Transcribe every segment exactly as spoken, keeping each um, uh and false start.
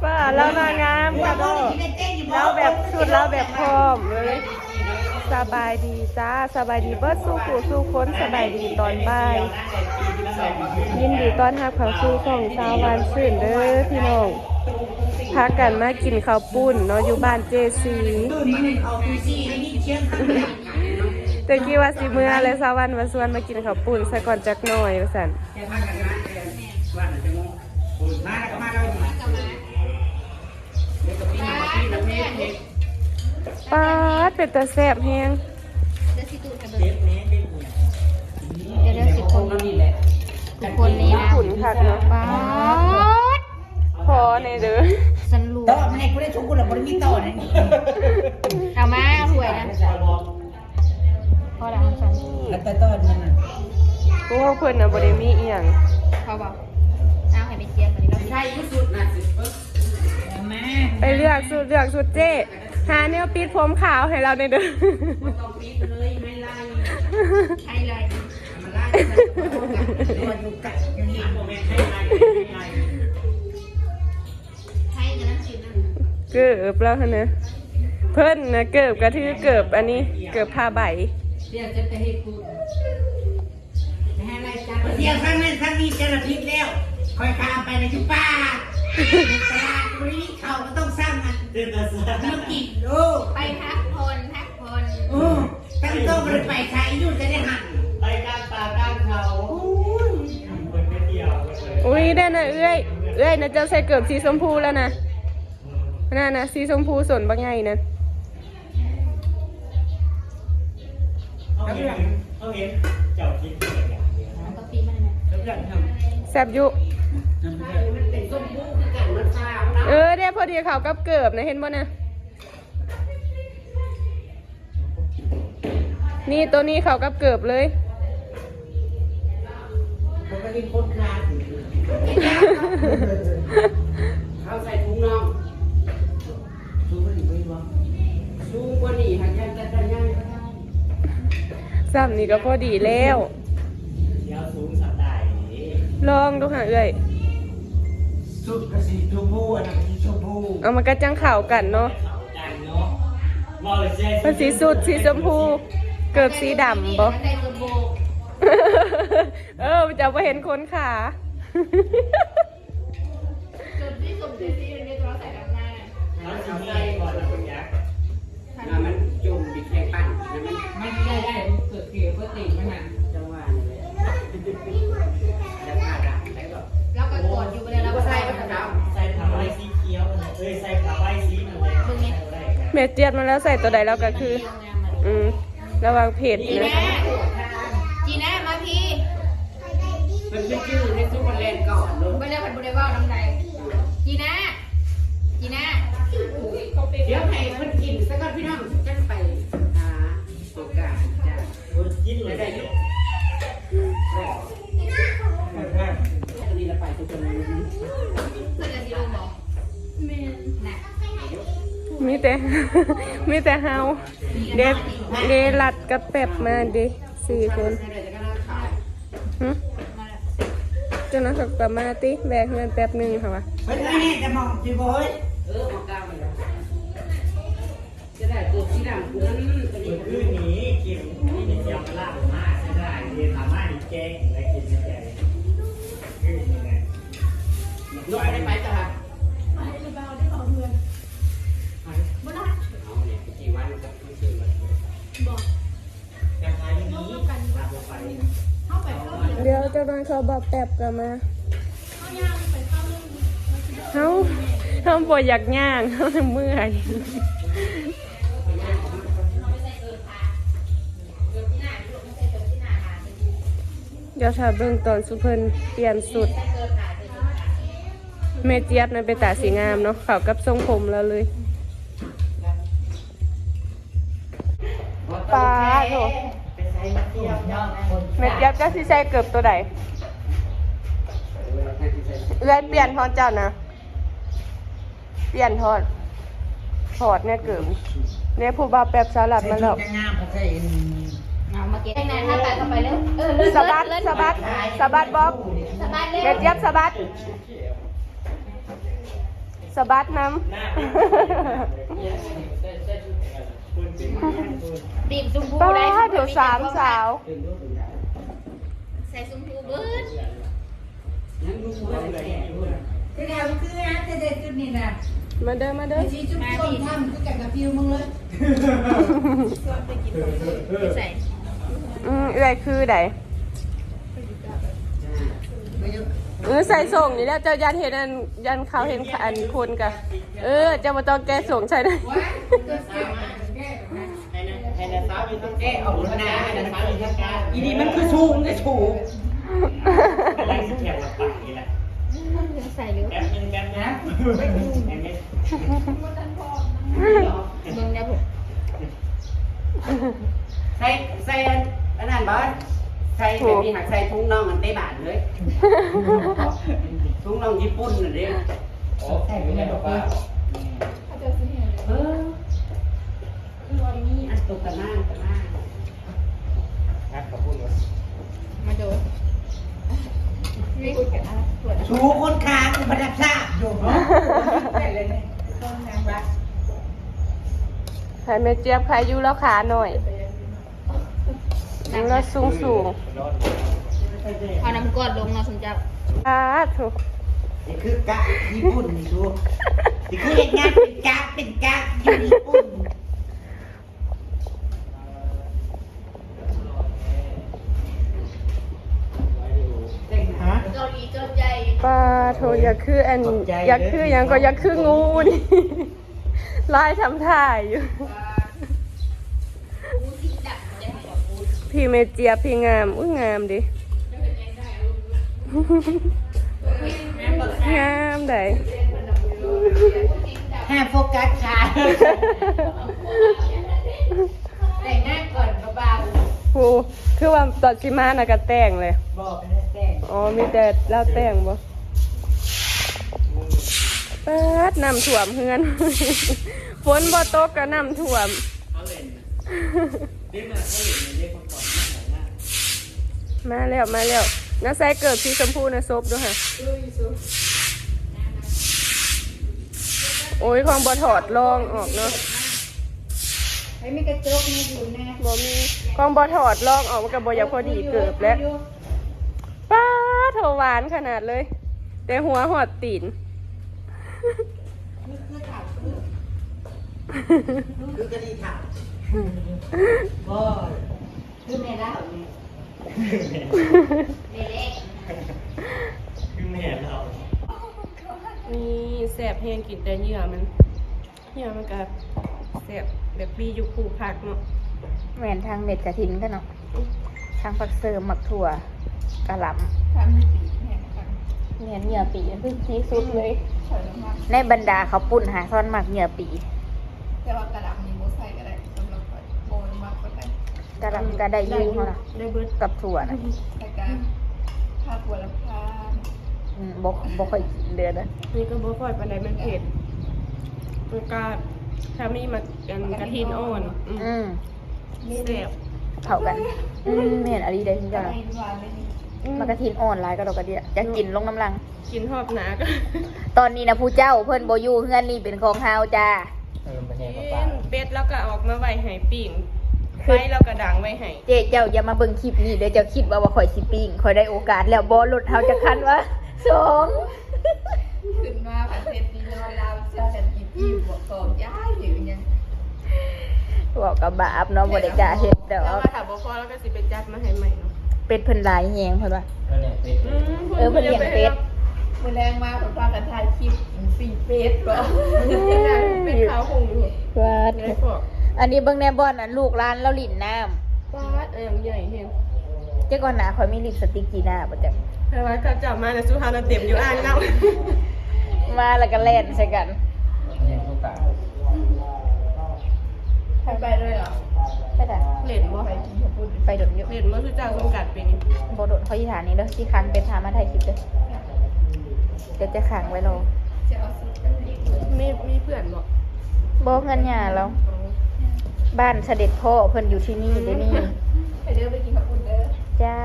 ป้าลาวหน้างามค่ะเนาะ ลาวแบบชุดลาวแบบพร้อมเลย สบายดีจ้า สบายดีเบิดสู่ผู้สู่คน สบายดีตอนบ่าย ยินดีต้อนรับเข้าสู่ช่องสาวหวานซื่นเด้อพี่น้อง พากันมากินข้าวปุ้นเนาะ อยู่บ้านเจซี แต่กี้ว่าสิเมือเลย สาวหวานมาชวนมากินข้าวปุ้นซะก่อนจักหน่อยว่าซั่น ป๊าด เป็นตาแซ่บแฮง เดี๋ยวเดี๋ยวสิคนทุกคนนี่นะ ขุนคักเนาะ ป๊าด พอในเด้อ สันหลว ต่อง มันให้กูได้ทุกคนละบริมีต่อนั่นนี่ เอามาถ้วยนะพอแล้วของฉัน แล้วแต่ต้นมันน่ะ พวกเพิ่นน่ะบ่ได้มีอีหยัง เขาบอกเอาให้เป็นเจียมมาดิเรา ใช่ที่สุดนะสิเปิ้ลเอามา ไปเลือกสุดเลือกสุดเจ้ หาแนวปิดผมขาวให้เราในเด้อ ต้องปิดเลยไม่ไล่ ใช่เลย มาไล่ตัวอยู่กัดอยู่นี่ ใช่กันนั่นสินั่น เกิบแล้วหั่นนะ เพิ่นนะเกิบก็ถือเกิบอันนี้ เกิบผ้าใบ เดี๋ยวจะไปให้กูไปให้ไล่จัดเดี๋ยวทั้งนั้นทั้งนี้จะระพิดแล้วคอยข้ามไปในจุป้าตลาดบริเขาก็ต้องสร้างมัน เดินมาซะ เมื่อกี้ลูก ไปพักผ่อนพักผ่อน โอ้ตั้งโต๊ะมันไปใช้อยู่จะได้หัน ไปกลางป่ากลางเขาเปิดไปเที่ยว อุ้ยได้นะเอื้อย เอื้อยนะเจ้าใส่เกิบสีชมพูแล้วนะนั่นนะสีชมพูส่วนบักใหญ่นะ เขาเห็นเขาเห็นเจ้ากินเกิดอย่างเดียว เอากะปิมาหน่อย แซ่บอยู่ มันเป็นส้มบูคือกันมันซาวนะ เออเนี่ยพอดีเขากับเกิบนะเห็นบ่นะ นี่ตัวนี้เขากับเกิบเลย มันก็เป็นคนคลาดอยู่ เขาใส่ถุงน่อง ดูมันอยู่ไม่รู้ สูงกว่านี้หายังจะจะยังก็ได้ ซ้ำนี่ก็พอดีแล้ว เดี๋ยวสูงสไตล์นี้ ลองดูค่ะเอื้อย สุดกระสีชมพูอันนั้นสีชมพู เอามันก็จังเข้ากันเนาะ เขากันเนาะว่าเลยใช่ มันสีสุดสีชมพู เกิบสีดำบ่ ใส่ตัวโบ เออมันจะบ่เห็นคนขา จบที่สมที่สีเรียนตัวใส่ดำหน้า เขาสีใหญ่ก่อนแล้วเป็นยักษ์ มันจุ่มบิดแข่งปั่นมันไม่ได้ได้เกิดเกลียวก็ติดมันนะจังหวะนี้เลยจะพาดังได้หรอ แล้วก็กอดอยู่ไปเลยแล้วก็ใส่ก็ถาม ใส่ผ้าใบสีเขียวเอ้ยใส่ผ้าใบสีน้ำแดง มึงไง แม่เจียดมาแล้วใส่ตัวใดแล้วก็คือ อืมระวังเพจ จี นะ น่าจีน่ามาพี่ มันไม่จืดในซุปเปอร์แลนด์ก่อนลูก ไปแล้วพันบุได้ว่าน้ำใดจีน่าจีน่า เดี๋ยวให้คนกินซะก่อนพี่น้องจังไปหาโอกาสจ้ะ คนกินเลยได้ลูก นี่ละไปตัวจน เพื่อนจะสิลงบอก มีแต่ มีแต่เฮาเดฟเดลัดกับแป๊บมาเดสี่คนหึเจ้านั้นเขากลับมาติแวะเฮือนแป๊บหนึ่งค่ะวะ เฮ้ยนี่จะมองจีบอยเออของกลางมันจะได้ตัวสีดำกูนั่น คนอื่นนี้กินนี่มีเจียวมาล่ามาใช่ได้เรียนทำมาดีแกงและกินในใจคือยังไง น้อยได้ไปจ้ะ เอาเนี่ยกี่วันก็คือวัน จะหายนี้ เดี๋ยวเจ้านั้นเขาบอกแป๊บกลับมาเฮาเฮาบ่อยากย่างเฮาเมื่อย เดี๋ยวถ้าเบิ่งตอนสุเพิ่นเปลี่ยนสุด แม่เจี๊ยบนั่นเป็นตาสีงามเนาะ เข้ากับทรงผมเราเลย ป้าโถ แม่เจี๊ยบเจ้าสิใส่เกิบตัวใด เอื้อยเปลี่ยนทอนเจ้านะ เปลี่ยนทอน ถอดเนี่ยเกิบ เนี่ยผู้บ่าวแป๊บสลัดมาแล้ว จะงามเขาใส่ เอามาเก็บแค่นั้นถ้าไปก็ไปเลยเออเลิศ สะบัด เลิศ สะบัด สะบัดบอก สะบัดเลย แม่เจี๊ยบสะบัด สะบัดนำ ตีมชมพู ป้า ได้ เถวสามสาว ใส่ชมพูเบิด คือดาวคือนะจะได้จุดนี้นะ มาเด้อมาเด้อ ไอ้ชี้จุดส้มทำคือกันกับฟิวมึงเลย ชวนไปกินของเบิดใส่ อืมเอื้อยคือใดเออใส่ส่งนี่แหละเจ้าย่านเห็นอันย่านเขาเห็นอันคนกะเออเจ้าบ่ต้องแก้ส่งใส่นะ ให้นะให้นะสาวมีทั้งแก้เอาหน้าให้นะสาวมีทั้งกาอีนี่มันคือสูงได้สูง ใส่หรือ นะ เบิ่งได้ผม ใส่ใส่อันอันนั้นบ่ใส่แบบนี้หักใส่ถุงน่องอันเตะบาดเลยถุงน่องญี่ปุ่นน่ะเด้ โอ้ใส่ไม่ได้บอกว่า เออคือว่ามีอันตกกระหน้ากระหน้า นักขอบคุณเลย มาดูไม่คุยกันนะปวด สูคนค้ากูประดับทราบอยู่เนาะเป็นเลยเนี่ยต้นนางรัก ให้แม่เจี๊ยบขายอยู่แล้วขาหน่อยอยู่แล้วสูงสูง เอาน้ำกอดลงเนาะสมเจ้า สาธุ นี่คือกะญี่ปุ่นนี่ดูนี่คือเห็นงานเป็นกะเป็นกะอยู่ญี่ปุ่นฮะ เกาหลีจนใหญ่ ป้าโทอยากคืออันอยากคือหยังก็อยากคืองูนี่ลายทำท่าอยู่ มูสิงดักจะให้ พี่แม่เจี๊ยบพี่งามอุ้ยงามดิงามได ห้ามโฟกัสค่ะแต่งหน้าก่อนเบา ผู้คือว่าตอนสิมาน่ะก็แต่งเลย ๆบอกให้แต่ง อ๋อมีแต่ลาวแต่งบ่เปิดน้ำท่วมเฮือนฝนบ่ตกก็น้ำท่วม เขาเล่นเรียกมาเขาเล่นเรียกมาก่อนหน้าหลังหน้า มาแล้วมาแล้วน้าใส่เกิบสีชมพูนะซบด้วยค่ะโอ้ยของบ่ถอดรองออกเนาะ ไอ้ไม่กระจกนี่อยู่แน่ บ่มีของบ่ถอดรองออกมันก็บ่อยากพอดีเกิบแล้วป้าโทหวานขนาดเลย แต่หัวหอดตีน คือกะดีค่ะก็คือแม่เล่าเนี่ย คือแม่เรา นี่แสบแห้งกินแต่เหยื่อมันเหยื่อมันก็แสบแบบมีอยู่คู่ผักเนาะ แม่นทางเม็ดกระถินก็เนาะทางผักเสริมหมักถั่วกะหล่ำ ทำให้ปีแห้งกัน แม่นเหยื่อปีคือที่สุดเลย ใส่น้ำมัน ในบรรดาเขาวปุ้นหาซ่อนหมักเหยื่อปี แต่ว่ากระหล่ำนี่โมใส่ก็ได้สำหรับโมมักก็ได้ กะหล่ำก็ได้อยู่เท่านั้น ได้เบิด กับถั่วนะ แต่การผักหัวละพา อืมบ่บ่ค่อยกินเด้อนะ นี่ก็บ่ค่อยปานใดมันเผ็ดมันก็ถ้ามีหมากอันกระถินอ่อนอืม อืม แสบ เข้ากันอืมแม่นอะไรได้ทุกอย่าง ในหวานเลยนี่ อืม หมากกระถินอ่อนหลายก็ดอกกระเดียจะกินลงน้ำลัง กินหอบหนาก็ ตอนนี้นะผู้เจ้าเพิ่นบ่อยู่เฮือนนี่เป็นของเฮาจ้า เออมันแห้ง กิ กับปลาน เป็ดแล้วก็ออกมาไว้ให้ปิ้งไฟแล้วก็ดังไว้ให้ เจ๊เจ้าอย่ามาเบิ่งคลิปนี้เด้อเจ้าคิดว่าว่าข่อยสิปิ้งข่อยได้โอกาสแล้วบ่รถเฮาจะคันวะสอง ขึ้นมาประเทศนี้นอนลาวเชื่อกันกินอิ่มบอกสองย้ายหรือยัง บอกกับบาปเนาะบ่ได้กล้าเฮ็ดดอก แล้วว่าถ้าบ่พอแล้วก็สิไปจัดมาให้ใหม่เนาะ เป็ดเพิ่นหลายแฮงเพิ่นว่า แล้วเนี่ยเป็ด อืม เออเพิ่นเลี้ยงเป็ด มื้อแรงมาผมพากันถ่ายคลิปปิ้งเป็ดบ่ เป็นขาวหงอยู่ ว่า ไงพวก อันนี้เบิ่งแน่บ่อนอันลูกหลานเราหลินน้ำ ปาดเอิงใหญ่เฮง เจ้าก่อนนะข่อยมีลิปสติกจีน่าบ่จัก แปลว่าเขาเจ้ามาแล้วสุภาพเราเต็มอยู่อ่างน้ำ มาแล้วก็แล่นใส่กัน เลี้ยงลูกกา ใครไปด้วยเหรอ ไปแต่ เล่นบ่ ไปกินข้าวปุ้น ไปโดดอยู่ เล่นบ่คือเจ้าสงกรานต์ปีนี้ บ่โดดข่อยอีหานี่เด้อที่ค้างเป็นหามาถ่ายคลิปเด้อเดี๋ยวจะค้างไว้รอ จะเอาสุดกันอีก มีมีเพื่อนบ่ บ่เฮือนหญ้าเรา บ้านเสด็จพ่อเพิ่นอยู่ที่นี่เด้อนี่ ไปเด้อไปกินข้าวปุ้นเด้อ จ้า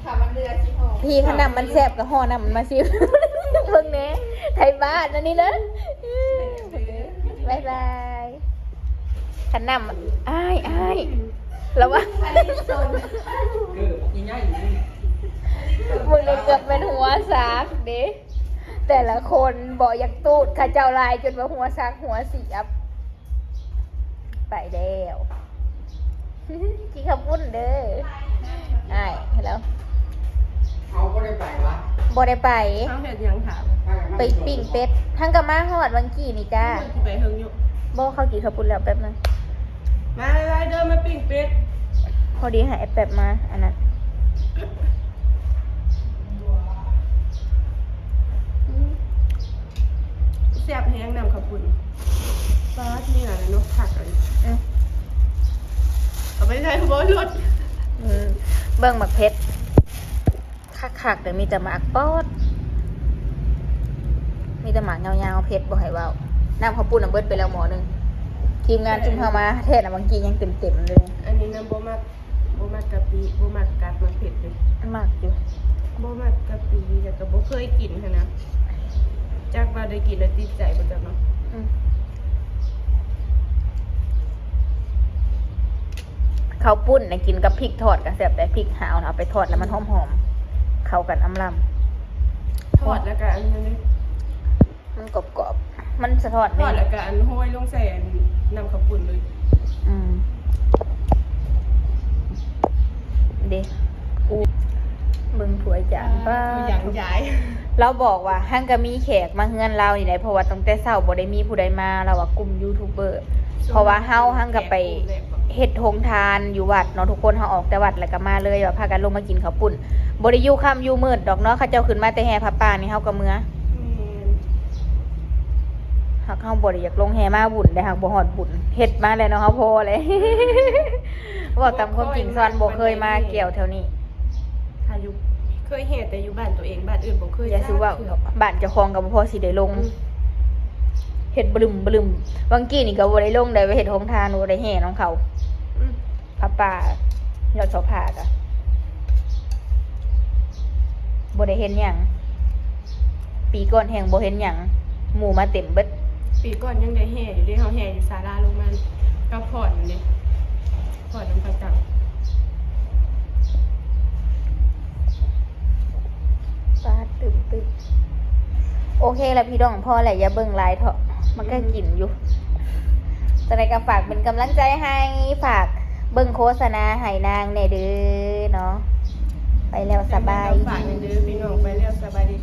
ถามมันเรือที่ห้อง พี่ขนาดมันแซ่บกับห่อน้ำมันมาซิ เบิ่งแหน่ ไทยบ้านอันนี้นะ บ๊ายบาย ขันนำอ้ายอ้ายแล้ววะ เกิดอีง่ายอยู่นี่ มึงเลยเกือบเป็นหัวสากเด้ แต่ละคนบอกอยากตูดข้าเจ้าลายจนว่าหัวสากหัวเสียบ ไปแล้ว กินข้าวปุ้นเด้ออ้ายแล้ว เขาก็ได้ไปวะ บ่ได้ไป เขาเห็นยังถาม ไปปิ้งเป็ดทั้งกับมาฮอดวังกี้นี่จ้า ไปเฮิงอยู่ บ่เขากินข้าวปุ้นแล้วแป๊บนึง มาไล่เดินมาปิ้งเป็ด พอดีหาไอ้แป๊บมาอันนั้น แซ่บแห้งนำข้าวปุ้นปลาที่นี่อะไรเนาะผักอะไร อืม เอาไปใส่หัวรถ อืมเบิ่งหมากเผ็ดคักๆแต่มีแต่หมากปอด มีแต่หมากยาวๆเผ็ดบ่ให้เว้าน้ำข้าวปุ้นน่ะเบิดไปแล้วหม้อหนึงทีมงานจุ่มเข้ามาแทนน่ะบางทียังเต็มๆเลย อันนี้น้ำบ่มากบ่มากกะปิบ่มากกัดมาเผ็ดเลย มันมากอยู่ บ่มากกะปิแต่ก็บ่เคยกินหั้นนะจักว่าได้กินแล้วติดใจบ่จักเนาะ อืมข้าวปุ้นนะกินกับพริกทอดก็แซ่บแต่พริกหาวนะเอาไปทอดแล้วมันหอมๆเข้ากันอำลำ ทอดแล้วก็อันนี้ มันกรอบๆมันสะท้อน ท แม่ อดแล้วก็อันห้อยลงใส่อันน้ำข้าวปุ้นเลย อืมเด้กูเบิ่งถ้วยจานป้า อย่างยาย เราบอกว่าหั่งก็มีแขกมาเฮือนเรานี่แหละเพราะว่าตั้งแต่เช้าบ่ได้มีผู้ใดมาเราว่ากลุ่มยูทูบเบอร์เพราะว่าเฮาหั่งก็ไปเฮ็ดโฮงทานอยู่วัดเนาะทุกคนเฮาออกแต่วัดแล้วก็มาเลยว่าพากันลงมากินข้าวปุ้นบ่ได้อยู่ค่ำอยู่มืดดอกเนาะเขาเจ้าขึ้นมาแต่แห่ผ้าป่านี่เฮาก็เมือ แม่น หากเฮาบ่ได้อยากลงแห่มาบุญได้หากบ่ฮอดบุญเฮ็ดมาแล้วเนาะเฮาพอเลยเว้าตามความจริงซอนบ่เคยมาแก้วแถวนี้ ถ้าอยู่เคยแห่แต่อยู่บ้านตัวเองบ้านอื่นบ่เคย อย่าสิเว้า จักเทื่ ดอกบ้านเจ้าของก็บ่พอสิได้ลง อืม เฮ็ดบลึมบลึมบางกี้นี่ก็บ่ได้ลงได้ไปเฮ็ดโฮงทานบ่ได้แห่นำเขา อืม ผ้าป่ายอดเสาผากะบ่ได้เฮ็ดหยังปีก่อนแฮงบ่เฮ็ดหยังหมู่มาเต็มเบิด ปีก่อนยังได้แห่อยู่เด้เฮาแห่อยู่ศาลาลงมาก็ผ่อนอยู่เด้ผ่อนน้ำพระเจ้า ปาดตึมตึมโอเคแล้วพี่น้องพอแล้วอย่าเบิ่งหลายเถาะมันก็กินอยู่จั่งใดก็ฝากเป็นกำลังใจให้ฝากเบิ่งโฆษณาให้นางแหน่เด้อเนาะไปแล้วสบาย ฝากเด้อพี่น้องไปแล้วสบายดี